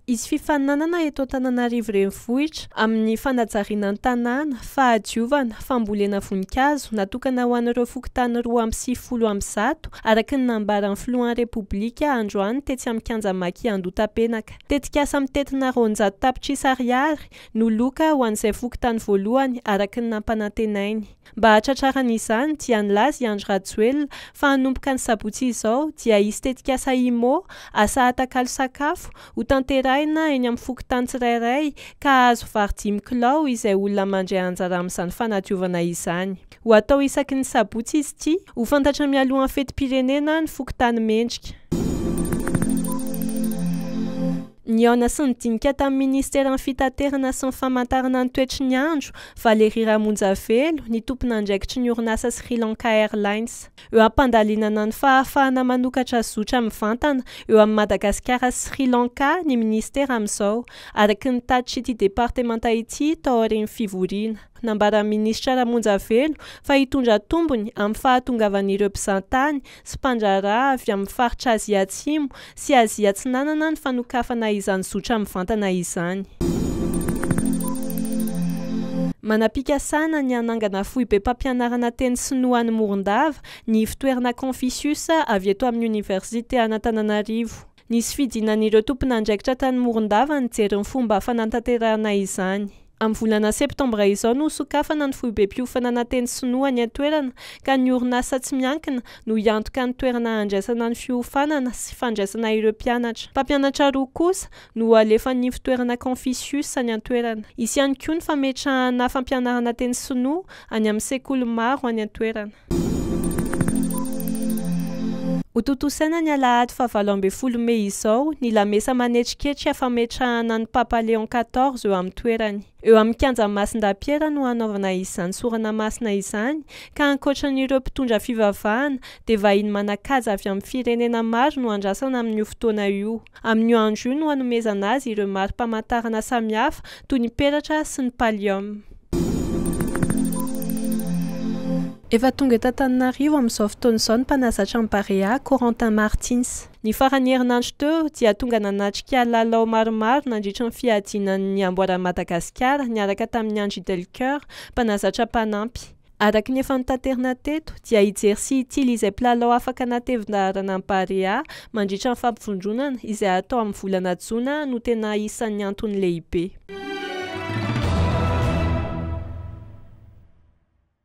Hisy fifaninanana eto Antananarivo Renivohitra amin'ny fanajariana ny tanàna, fahadiovana, fambolena voninkazo natokana ho an'ireo fokontany 192, araka ny nambaran'ny filohan'ny Repoblika androany tetsy amin'ny kianja Maki Andohatapenaka. Tetikasa mitentina 200 tapitrisa ariary no loka ho an'izay fokontany voalohany, araka ny nampanantenainy. Mba hahatratrarana izany dia nilaza i Andry Rajoelina fa hanomboka ny sabotsy izao dia hisy tetikasa IMO, asa atakalo sakafo, hotanterahina eny amin'ny fokontany tsirairay ka hahazo vary dimy kilao izay olona mandray anjara amin'izany fanadiovana izany. Ho atao isaky ny sabotsy izy ity, ho fantatra mialohan'ny fetim-pirenena ny fokontany mendrika. Nihaona sy nidinika tamin'ny minisiteran'ny Fitaterana sy ny famantarana ny toetry ny andro, Valérie Ramonjavelo, ny tompon'andraikitry ny orinasa Sri Lanka Airlines. Eo am-pandalinana ny fahafahana manokatra zotra mivantana eo amin'i Madagasikara sy Sri Lanka ny minisitera amin'izao, araka ny tatitr'ity departemanta ity taorian'ny fivoriana. Nambaran'ny minisitra Ramonjavelo fa hitondra tombony amin'ny fahatongavan'ireo mpizahantany sy mpandraharaha avy amin'ny faritra Azia Atsimo sy Azia Atsinanana ny fanokafana izany zotra mivantana izany. Manam-pikasana ny hanangana foibem-pampianarana teny sinoa any Morondava ny ivontoerana Confucius avy eto amin'ny Oniversite an'Antananarivo. Nisy fidinan'ireo tompon'andraikitra tany Morondava nijery ny fomba fanatanterahana izany. Amin'ny volana septambra izao no hosokafana ny foibem-piofanana teny sinoa any an-toerana ka ny orinasa tsy miankina no hiantoka ny toerana handraisana ny fiofanana sy fandraisana ireo mpianatra. Mpampianatra roa kosa no ho alefan'ny ivontoerana Confucius any an-toerana. Hisy ihany koa ny fametrahana fampianarana teny sinoa any amin'ny sekoly maro any an-toerana. Hotontosaina ny alahady faha 18 mey izao ny lamesa manetriketrika fametrahana ny Papa Léon quatorze eo amin'ny toerany. Eo amin'ny kianjan'i Masindahy-Piera no hanaovana izany sorana masina izany ka ankoatra an'ireo mpitondra fivavahana dia vahiny manan-kaja avy amin'ny firenena maro no andrasana amin'io fotoana io. Amin'io andro io no hanomezana azy ireo mari-pamantarana samihafa toy ny peratra sy ny pallium. Efa tonga eto Antananarivo amin'izao fotoana izao ny mpanazatra ny Barea, Corentin Martins. Ny faran'ny herinandro teo dia tonga nanatrika lalao maromaro nandritra ny fiadiana ny amboaran'i Madagasikara niaraka tamin'i Andry Delcoeur, mpanazatra mpanampy. Araka ny efa notaterina teto dia hijery sy hitily izay mpilalao afaka natevin-daharana ny Barea mandritra ny fampivondronana izay hatao amin'ny volana jona no tena isan'ny antony lehibe.